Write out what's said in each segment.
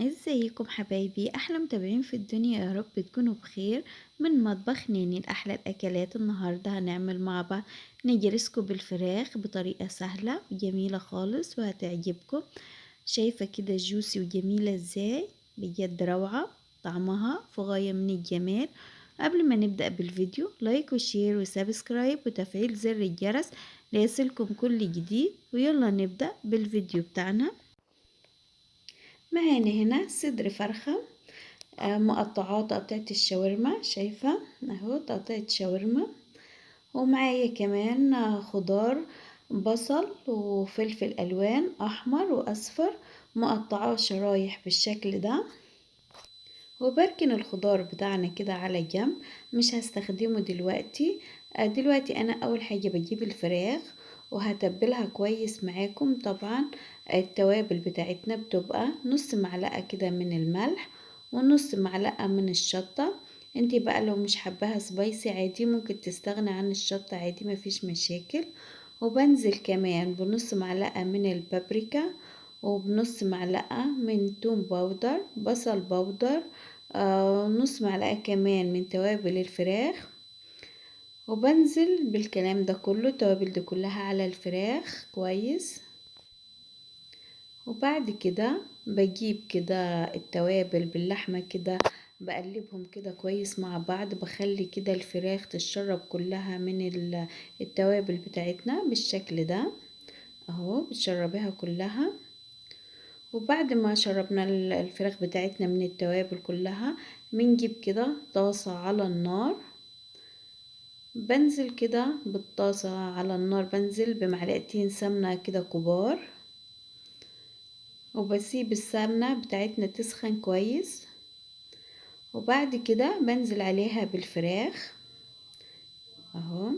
ازيكم حبايبي، احلى متابعين في الدنيا، يا رب تكونوا بخير. من مطبخ ناني لاحلى الاكلات. النهارده هنعمل مع بعض نجرسكو بالفراخ بطريقه سهله وجميله خالص وهتعجبكم. شايفه كده juicy وجميله ازاي، بجد روعه، طعمها في غايه من الجمال. قبل ما نبدا بالفيديو like و share و subscribe وتفعيل زر الجرس ليصلكم كل جديد. ويلا نبدا بالفيديو بتاعنا. معانا هنا صدر فرخة مقطعاه تقطيعة الشاورما، شايفة اهو تقطيعة شاورما. ومعايا كمان خضار، بصل وفلفل الوان احمر واصفر، مقطعاه شرايح بالشكل ده. وبركن الخضار بتاعنا كده على جنب، مش هستخدمه دلوقتي. دلوقتي انا اول حاجة بجيب الفراخ وهتبلها كويس معاكم. طبعا التوابل بتاعتنا بتبقى نص معلقة كده من الملح ونص معلقة من الشطة. انتي بقى لو مش حباها سبايسي عادي ممكن تستغني عن الشطة عادي، مفيش مشاكل. وبنزل كمان بنص معلقة من البابريكا وبنص معلقة من توم powder، بصل powder، نص معلقة كمان من توابل الفراخ. وبنزل بالكلام ده كله، التوابل دي كلها على الفراخ كويس. وبعد كده بجيب كده التوابل باللحمة كده، بقلبهم كده كويس مع بعض، بخلي كده الفراخ تتشرب كلها من التوابل بتاعتنا بالشكل ده اهو، بتشربيها كلها. وبعد ما شربنا الفراخ بتاعتنا من التوابل كلها، بنجيب كده طاسة على النار. بنزل كده بالطاسة على النار، بنزل بمعلقتين سمنة كده كبار، وبسيب السمنة بتاعتنا تسخن كويس. وبعد كده بنزل عليها بالفراخ اهو،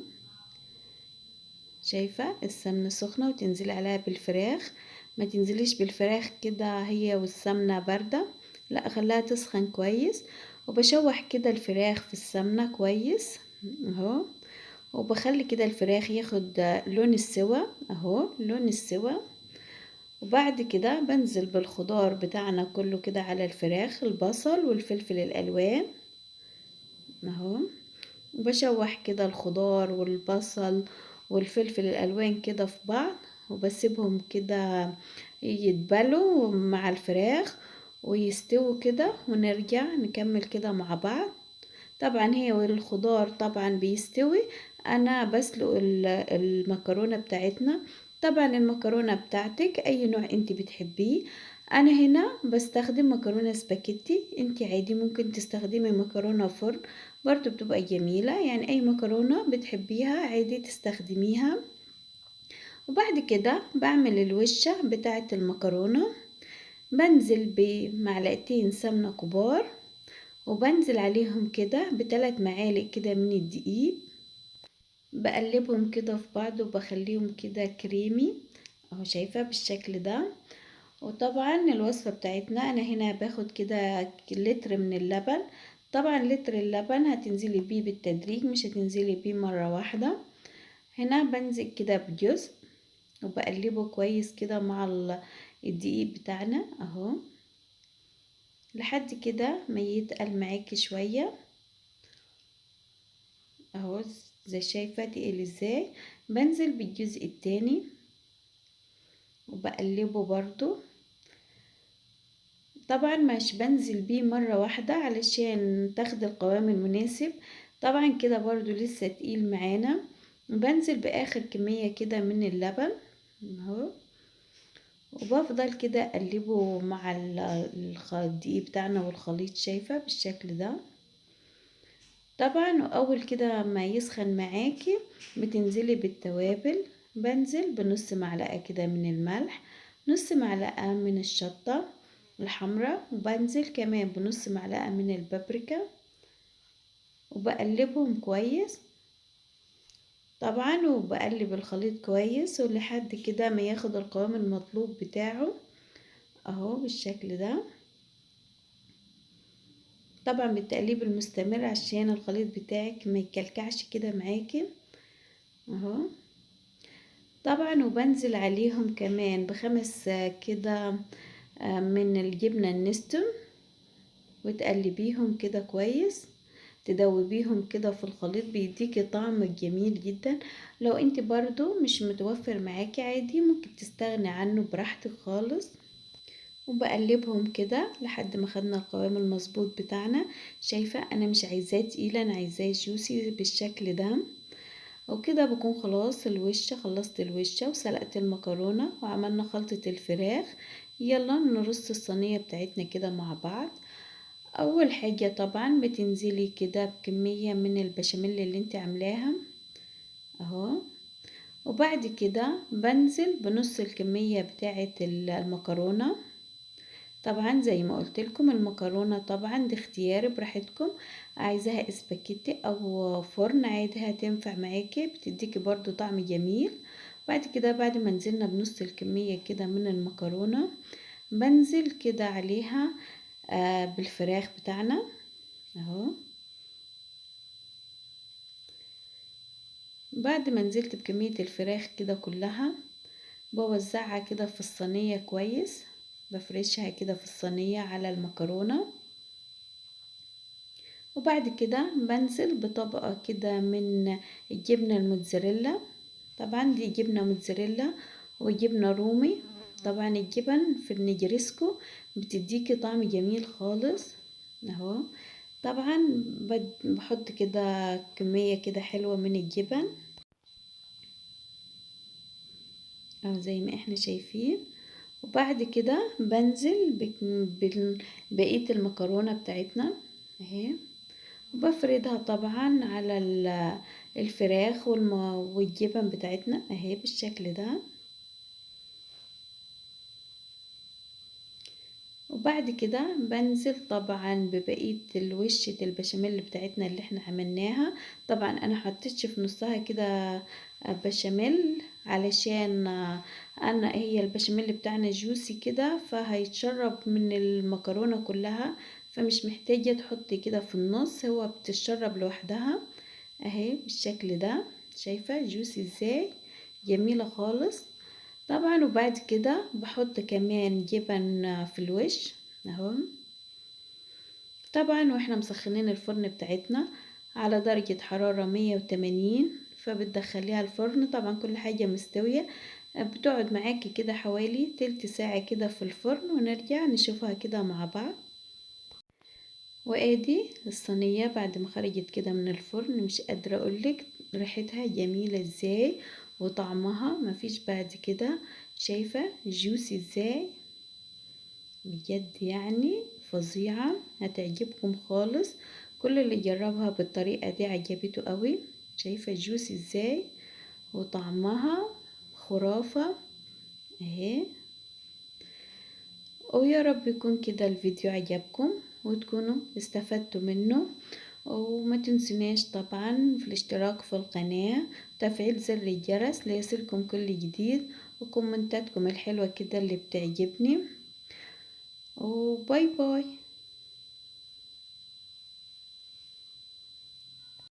شايفة السمنة سخنة وتنزلي عليها بالفراخ. ما تنزليش بالفراخ كده هي والسمنة باردة، لا خليها تسخن كويس. وبشوح كده الفراخ في السمنة كويس اهو، وبخلي كده الفراخ ياخد لون السوا اهو، لون السوا. وبعد كده بنزل بالخضار بتاعنا كله كده على الفراخ، البصل والفلفل الالوان اهو. وبشوح كده الخضار والبصل والفلفل الالوان كده في بعض، وبسيبهم كده يتبلوا مع الفراخ ويستووا كده، ونرجع نكمل كده مع بعض. طبعا هي والخضار طبعا بيستوي. انا بسلق المكرونة بتاعتنا. طبعا المكرونة بتاعتك اي نوع انت بتحبيه. انا هنا بستخدم مكرونة سباكيتي، انت عادي ممكن تستخدمي مكرونة فرن برضو بتبقى جميلة، يعني اي مكرونة بتحبيها عادي تستخدميها. وبعد كده بعمل الوشة بتاعت المكرونة، بنزل بمعلقتين سمنة كبار، وبنزل عليهم كده بثلاث معالق كده من الدقيق، بقلبهم كده في بعض وبخليهم كده كريمي اهو، شايفة بالشكل ده. وطبعا الوصفة بتاعتنا انا هنا باخد كده لتر من اللبن. طبعا لتر اللبن هتنزلي بيه بالتدريج، مش هتنزلي بيه مرة واحدة. هنا بنزل كده بجزء وبقلبه كويس كده مع الدقيق بتاعنا اهو، لحد كده ما يتقل معاكي شوية اهو، زي شايفة تقل ازاي. بنزل بالجزء التاني وبقلبه برضو. طبعا مش بنزل بيه مرة واحدة علشان تاخد القوام المناسب، طبعا كده برضو لسه تقيل معانا. بنزل باخر كمية كده من اللبن اهو، وبفضل كده اقلبه مع الدقيق بتاعنا والخليط، شايفة بالشكل ده. طبعا واول كده ما يسخن معاكي بتنزلي بالتوابل. بنزل بنص معلقة كده من الملح، نص معلقة من الشطة الحمراء، وبنزل كمان بنص معلقة من البابريكا، وبقلبهم كويس طبعا. وبقلب الخليط كويس ولحد كده ما ياخد القوام المطلوب بتاعه اهو بالشكل ده. طبعا بالتقليب المستمر عشان الخليط بتاعك ما يكلكعش كده معاكي اهو. طبعا وبنزل عليهم كمان بخمس كده من الجبنة النستون، وتقلبيهم كده كويس، تدوبيهم كده في الخليط، بيديكي طعم جميل جدا. لو انت برضو مش متوفر معاكي عادي ممكن تستغني عنه براحتك خالص. وبقلبهم كده لحد ما خدنا القوام المظبوط بتاعنا. شايفة انا مش عايزاه تقيلة، انا عايزاه جوسي بالشكل ده. وكده بكون خلاص الوش، خلصت الوشة وسلقت المكرونة وعملنا خلطة الفراخ. يلا نرص الصينية بتاعتنا كده مع بعض. اول حاجة طبعا بتنزلي كده بكمية من البشاميل اللي انت عاملاها اهو، وبعد كده بنزل بنص الكمية بتاعة المكرونة. طبعا زي ما قلت لكم المكرونة طبعا دي اختياري براحتكم، عايزاها اسباجيتي او فرن عادي هتنفع معاكي، بتديكي برضو طعم جميل. بعد كده بعد ما نزلنا بنص الكمية كده من المكرونة، بنزل كده عليها بالفراخ بتاعنا اهو. بعد ما نزلت بكمية الفراخ كده كلها، بوزعها كده في الصينية كويس، بفرشها كده في الصينية على المكرونة. وبعد كده بنزل بطبقة كده من الجبنة الموتزاريلا، طبعا دي جبنة موتزاريلا وجبنة رومي. طبعا الجبن في النجرسكو بتديكي طعم جميل خالص اهو. طبعا بحط كده كمية كده حلوة من الجبن اهو زي ما احنا شايفين. وبعد كده بنزل بقية المكرونة بتاعتنا اهي، وبفردها طبعا على الفراخ والجبن بتاعتنا اهي بالشكل ده. وبعد كده بنزل طبعا ببقية الوشة البشاميل بتاعتنا اللي احنا عملناها. طبعا انا حطيتش في نصها كده بشاميل علشان انا هي البشاميل بتاعنا جوسي كده، فهيتشرب من المكرونة كلها، فمش محتاجة تحطي كده في النص، هو بتتشرب لوحدها اهي بالشكل ده. شايفة جوسي ازاي، جميلة خالص طبعا. وبعد كده بحط كمان جبن في الوش اهو. طبعا واحنا مسخنين الفرن بتاعتنا على درجة حرارة 180، فبتدخليها الفرن. طبعا كل حاجة مستوية، بتقعد معاكي كده حوالي تلت ساعة كده في الفرن، ونرجع نشوفها كده مع بعض. وادي الصينية بعد ما خرجت كده من الفرن، مش قادرة اقولك ريحتها جميلة ازاي وطعمها مفيش بعد كده. شايفة جوسي ازاي، بجد يعني فظيعة، هتعجبكم خالص. كل اللي جربها بالطريقة دي عجبته قوي. شايفة جوسي ازاي وطعمها خرافة اهي. ويا رب يكون كده الفيديو عجبكم وتكونوا استفدتوا منه، وما تنسوناش طبعا في الاشتراك في القناة وتفعيل زر الجرس ليصلكم كل جديد، وكومنتاتكم الحلوة كده اللي بتعجبني. و bye bye.